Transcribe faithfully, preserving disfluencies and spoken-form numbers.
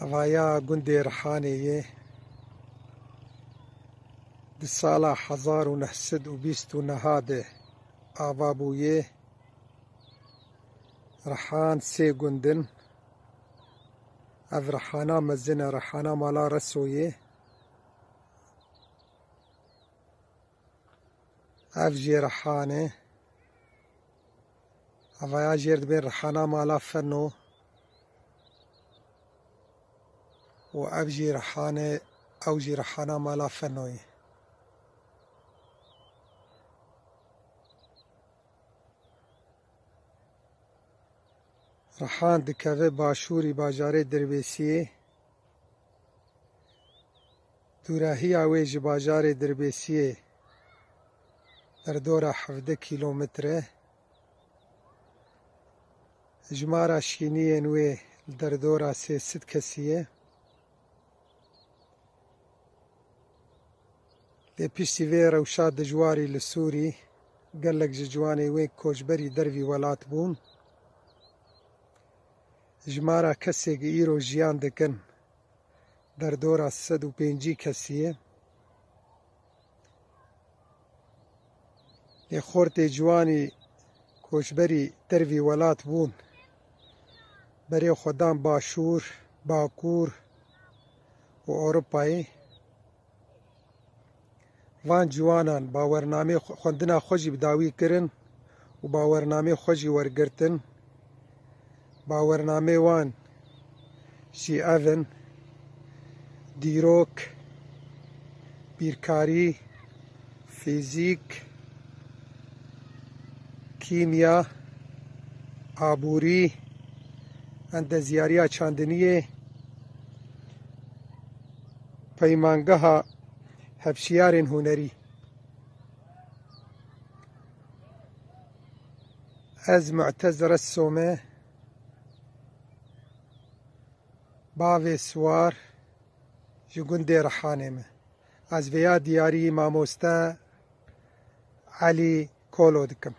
Evaya gundê Rihanê yê di sala hezar û neh sed û bîst û neh de ava bûye. Rihan sê gund in. Ev Rihana mezin e, Rihana mala Resoyê. Ev jê Rihan e. Evaya jêr dibên Rihana mala Feno. Û ev jî Rihan e, ew jî Rihana mala Fenoyê. Rihan dikeve başûrî bajarê Dirbêsiyê. Dûrehiya wê ji bajarê Dirbêsiyê derdora hevdeh kîlometre. Jimara şîniyên wê li derdora sê sed kesî ye. Lê piştî vê rewşa dijwarî li Sûrî, gelek ji ciwanê wê koçberî dervî welat bûn. Jimara kesê ku îro jiyan dikin derdora sed û pêncî kesî ye. Lê xortê ciwanî koçberî dervî welat bûn, berê xwe dan Başûr, Bakûr û Ewropayê. Van ciwanan bawernamê xwe, xwendina xwe jî bi dawî kirin û bawernamê xwe jî wergirtin. Bawernamê wan jî ev in: dîrok, bîrkarî, fîzîk, kîmya, aborî, endezyariya çandiniyê, peymangeha hevşiyarên hunerî. Ez Mu'tez Resso me, bavê Siwar, ji gundê Rihanê me. Ez vêya diyarî mamoste Elî Kolo dikim.